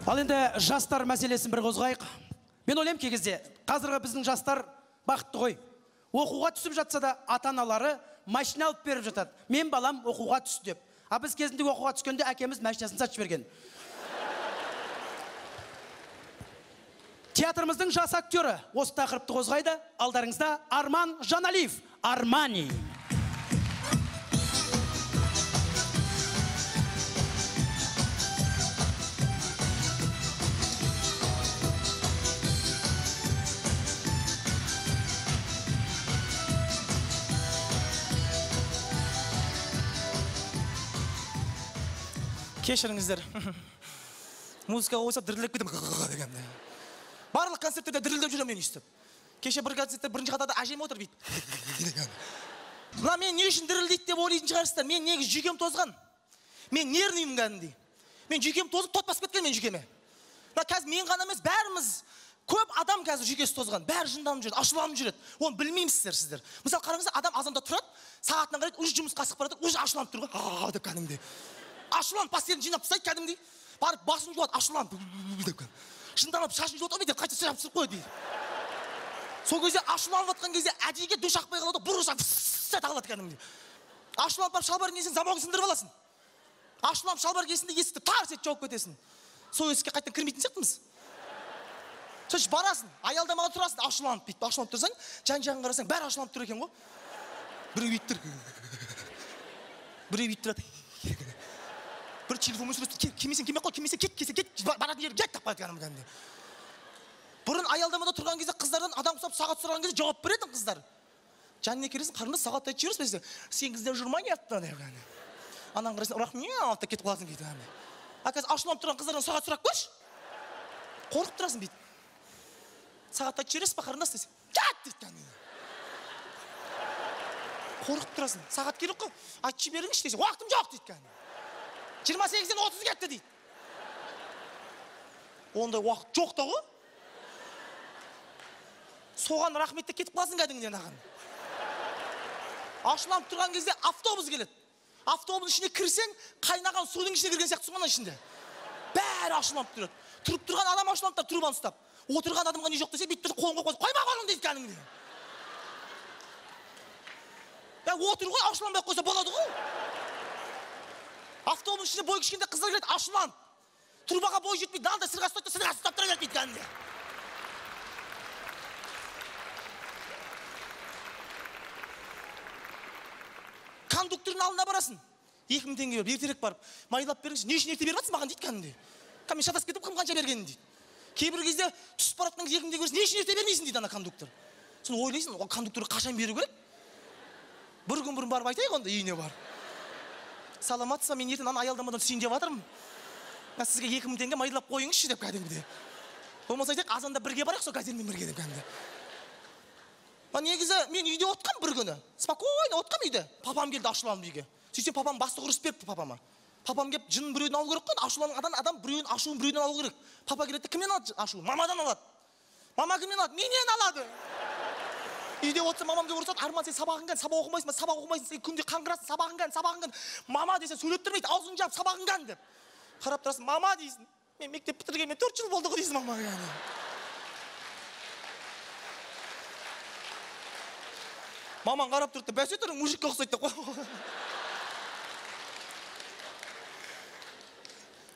Ал енді жастар мәселесін бір қозғайық. Мен ойлаймын кей кезде қазіргі біздің жастар бақытты ғой. Оқуға түсіп жатса да ата-аналары машина алып беріп жатады. Мен балам оқуға түсті деп. А біз кезінде оқуға түскенде әкеміз машинасын сатып жіберген. Театрымыздың жас актері осы тақырыпты қозғайды. Алдарыңызда Арман Жаналиев, Армани. Кешіріңіздер. Музыка қойса дірілдеп кетемін дегенде. Барлық концерттерде дірілдеп жүремін мен өйстіп. Кеше бір концертте бірінші қатарда әжем отыр бүйтіп. Мына мен не үшін дірілдейді деп ойлайтын шығарсыздар. Мен негізі жүйкем тозған. Мен нервныймын кәдімгідей. Мен жүйкем тозып тот басып кеткен мен жүйкеме. Мына қазір мен ғана емес, бәріміз, көп адам қазір жүйкесі тозған. Бәрі жынданып жүреді, ашуланып жүреді. Оны білмеймісіздер сіздер. Мысалы қараңыздар, адам азанда тұрады, сағатына қарайды, уже жұмысқа асығып бара жатыр, уже ашуланып тұр ғой. Деп кәдімгідей. Ашуланып постелін жинап тастайды кәдімгідей. Барып басын жуады, ашуланып деп. Жынданып шашын жуады, ой деп қайта жабыстырып қояды дейді. Сол кезде ашуланып жатқан кезде әдейіге душ ақпай қалады, бұрыш ете қалады кәдімгідей. Ашуланып барып шалбар киесің, замогын сындырып аласың. Ашуланып шалбар киесің де есікті тарс етіп жауып кетесің. Сол есікке қайтадан кірмейтін сияқтымыз. Сосын барасың, аялдамаға тұрасың, ашуланып бүйтіп ашуланып тұрсаң, жан-жағын қарасаң, бәрі ашуланып тұр екен ғой. Біреу бүйтіп тұр. Біреу бүйтіп тұрады. Бір телефонмен сөйлесіп, келмесең келмей қой, келмесең кет, келсең кет, баратын жерге кет деп қояды кәдімгідей. Бұрын аялдамада тұрған кезде қыздардан адам ұқсап сағат сұраған кезде жауап беретін қыздар. Жанына келесің, қарындас сағат айтып жібересің бе? 8-ден жиырма кетті деп. Анан қарайсың, рахмет деп кетіп қаласың дейді. А қазір ашуланып тұрған қыздардан сағат сұрап көрші. Қорқып тұрасың бүйтіп. Сағат айтып жібересіз бе, қарындас десе, кет дейді кәдімгідей. Қорқып тұрасың. Сағат керек қой, айтып жіберіңізші десе, уақытым жоқ дейді кәдімгідей. 28-ден 30 кетті дейді. Ондай уақыт жоқ та ғой. Соған рахмет деп кетіп қаласың кәдімгідей аған. Ашуланып тұрған кезде автобус келеді. Автобустың ішіне кірсең, қайнаған судың ішіне кірген сияқтысың ғой ішінде. Бәрі ашуланып тұрады. Тұрып тұрған адам ашуланып тұр, трубаны ұстап. Отырған адамға не жоқ десе, бүйтіп тұрып қолын қойып, қойма қолыңды дейді кәдімгідей. Я отыр ғой, ашуланбай қойса болады ғой. Автобус ішінде бой кішкентай қыздар келеді, ашуланып. Трубаға бой жетпейді, мынандай сырға ұстайды, сырға ұстап тұра береді дейді кәдімгідей. Кондуктордың алдына барасың. 2000 теңге беріп, ертерек барып, майлап беріңізші. Не үшін ерте беріп жатсың маған дейді кәдімгідей. Мен шатасып кетіп, кім қанша бергенін дейді. Кейбір кезде түсіп бара жатқан кезде 2000 теңге берсің, не үшін ерте бермейсің дейді ана кондуктор. Соны ойлайсың, ол кондукторға қашан беру керек? Бір күн бұрын барып айтайық онда үйіне барып. Саламатсыз ба, мен ертең ана аялдамадан түсейін деп жатырмын. Мен сізге 2000 теңге майлап қойыңызшы деп кәдімгідей. Болмаса айтайық, азанда бірге барайық, сол газельмен бірге деп кәдімгідей. Негізі мен үйде отқам бір күні. Спокойно отқам үйде. Папам келді ашуланып үйге. Сөйтсем папам бастық ұрысып беріпті папама. Папам келіп жынын біреуден алу керек қой. Ашуланған адам біреуін ашуын біреуден алу керек. Папа келеді, кімнен алады ашуын? Мамадан алады. Мама кімнен алады? Менен алады. Үйде отырсам мамам келіп ұрысады, Арман сен сабағың кән, сабақ оқымайсың ба, сабақ оқымайсың, сен күнде қаңғырасың, сабағың кән, сабағың кән. Мама десе сөйлеттірмейді, аузын жап, сабағың кән деп. Қарап тұрасың, мама дейсің. Мен мектеп бітіргеніме 4 жыл болды ғой дейсің мамаға. Маман қарап тұрды, бәсе түрің мужикке ұқсайды деп қой.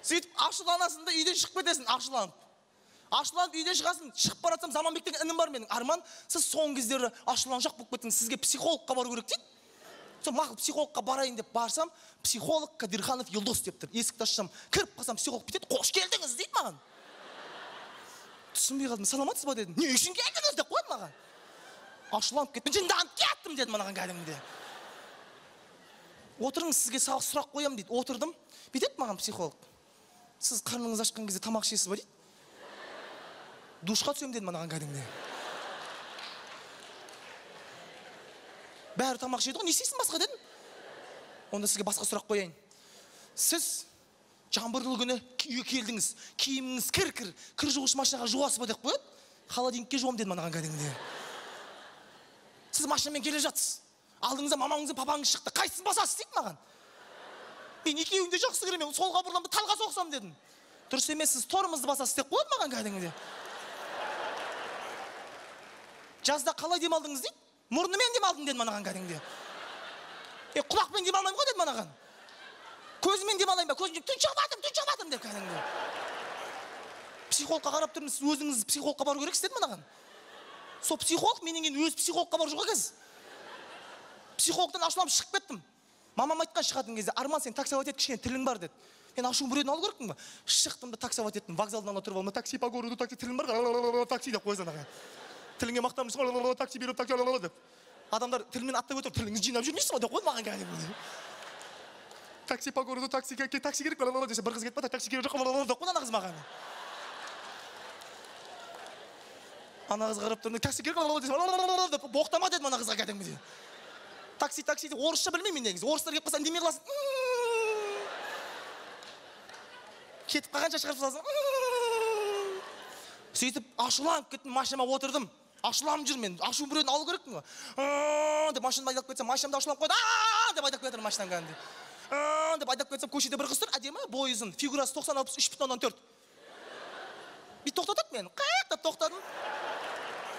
Сөйтіп ашуланасың да үйден шығып кетесің, ашуланып. Ашуланып үйден шығасың, шығып бара жатсам Заманбек деген інім бар менің. Арман, сіз соңғы кездері ашуланшақ болып кеттіңіз, сізге психологқа бару керек дейді. Сол мақұл психологқа барайын деп барсам, психолог Кадирханов Елдос деп тұр. Есікті ашсам, кіріп қалсам психолог бүйтеді, қош келдіңіз дейді маған. Түсінбей қалдым, саламатсыз ба дедім. Не үшін келдіңіз деп қойды маған. Ашуланып кеттім, жынданып кеттім дедім маған кәдімгідей. Отырыңыз, сізге сұрақ қоямын дейді. Отырдым, бүйтеді маған психолог. Сіз қарныңыз ашқан кезде тамақ ішесіз ба дейді. Душқа түсемін дедім маған кәдімгідей. Бәрі тамақ ішеді ғой, не істейсің басқа дедім. Онда сізге басқа сұрақ қояйын. Сіз жаңбырлы күні үйге келдіңіз, киіміңіз кір-кір, кір жуғыш машинаға жуасыз ба деп қояды. Холодильникке жуамын дедім маған кәдімгідей. Сіз машинамен келе жатсыз. Алдыңызда мамаңыз бен папаңыз шықты. Қайсысын басасыз дейді маған. Мен екеуін де жақсы көремін. Солға бұрыламын да талға соқсам дедім. Дұрыс емес, сіз тормозды басасыз деп қояды маған кәдімгідей. Жазда қалай демалдыңыз дейді? Мұрнымен демалдым дедім анаған кәдімгідей. Құлақпен демалмаймын ғой дедім анаған. Көзімен демалайын ба? Көзім тұншығып жатырмын, тұншығып жатырмын деп кәдімгідей. Психологқа қарап тұрмын, сіз өзіңіз психологқа бару керексіз дедім анаған. Сол психолог менен кейін өз психологқа барып жүр ғой қазір. Психологтан ашуланып шығып кеттім. Мамам айтқан шығатын кезде, Арман, сен таксовать ет, кішкене тілің бар деді. Мен ашуым біреуден алу керекпін ба? Шықтым да таксовать еттім. Вокзалдан ана тұрып алдым, такси по городу, такси, тілім бар, такси деп қойсаң аға. Тіліңе мақтанып, такси беріп, такси деп. Адамдар тілмен аттап өтіп, тіліңізді жинап жүрмейсіз ба деп қойды маған кәдімгідей. Такси по городу, такси, такси керек десе, бір қыз кетіп бата, такси керек жоқ деп қойды ана қыз маған. Ана қыз қарап тұрды, такси керек десе, деп боқтама дедім ана қызға кәдімгідей. Такси, такси деп орысша білмеймін мен негізі. Орыстар келіп қалса үндемей қаласың. Кетіп қалғанша шығарып саласың. Сөйтіп ашуланып кеттім, машинама отырдым. Ашуланып жүрмін мен. Ашуым біреуден алу керекпін ғой. Деп машинамды айдап кетсем, машинамды ашуланып қойды. Деп айдап кетіп машинам кәдімгідей. Деп айдап кетсем, көшеде бір қыз тұр, әдемі, бойы ұзын, фигурасы 90-63,4. Бүйтіп тоқтатады мені. Қақ деп тоқтадым.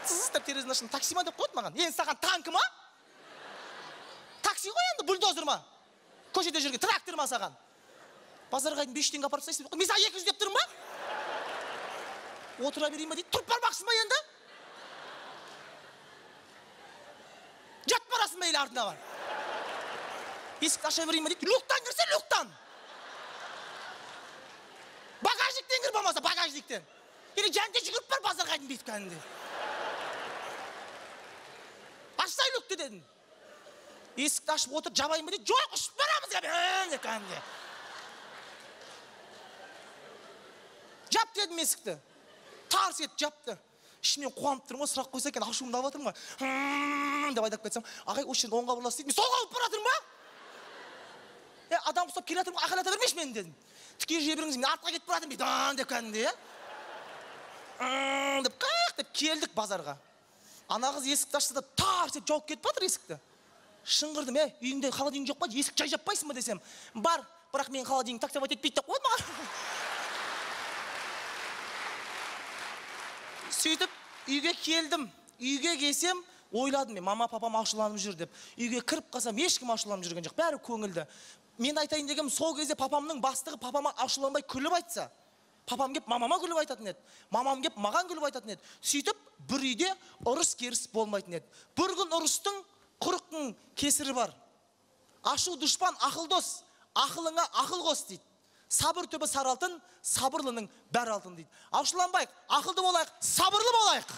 Тыз деп терезені аштым. Такси ма деп қойды маған. Енді саған танкі ма? Такси ғой енді, бульдозер ма? Көшеде жүрген трактор ма саған? Базарға дейін 5 теңге апарып тастайсың деп қойды. Мен саған 200 деп тұрмын ба? Отыра берейін ба дейді. Тұрып бармақсың ба енді? Жатып барасың ба или артына бар? Есікті аша берейін ба дейді. Люктан кірсе, люктан. Багажниктен кір болмаса, багажниктен. Или жәнде жүгіріп бар базарға дейін бүйтіп кәдімгідей. Ашсай люкті дедім. Есікті ашып отырып жабайын ба дейді. Жоқ, ұшып барамыз деп кәдімгідей. Жап дедім есікті. Тарс етіп жапты. Ішімнен қуанып тұрмын ғой, сұрақ қойса екен, ашуымды алып жатырмын ғой. Деп айдап кетсем, ағай осы жерден оңға бұрыласыз дейді. Мен солға алып бара жатырмын ба? Адам ұстап келе жатырмын, айқайлата бермеші мені дедім. Тіке жүре беріңіз, мен артқа кетіп бара жатырмын дейді. Деп кәдімгідей, деп қақ деп келдік базарға. Ана қыз есікті ашса да тарс етіп жауып кетіп жатыр есікті. Шыңғырдым, үйіңде холодильник жоқ па, есік жай жаппайсың ба десем, бар, бірақ менің холодильник таксовать етпейді деп қойды маған. Сөйтіп үйге келдім. Үйге келсем, ойладым мен, мама, папам ашуланып жүр деп. Үйге кіріп қалсам, ешкім ашуланып жүрген жоқ, бәрі көңілді. Мен айтайын дегенім, сол кезде папамның бастығы папама ашуланбай күліп айтса, папам кеп мамама күліп айтатын еді, мамам кеп маған күліп айтатын еді. Сөйтіп бір үйде ұрыс керіс болмайтын еді. Бір күн ұрыстың 40 күн кесірі бар. Ашу дұшпан, ақыл дос, ақылыңа ақыл қос дейді. Сабыр түбі сары алтын, сабырлының бәрі алтын дейді. Ашуланбайық, ақылды болайық, сабырлы болайық.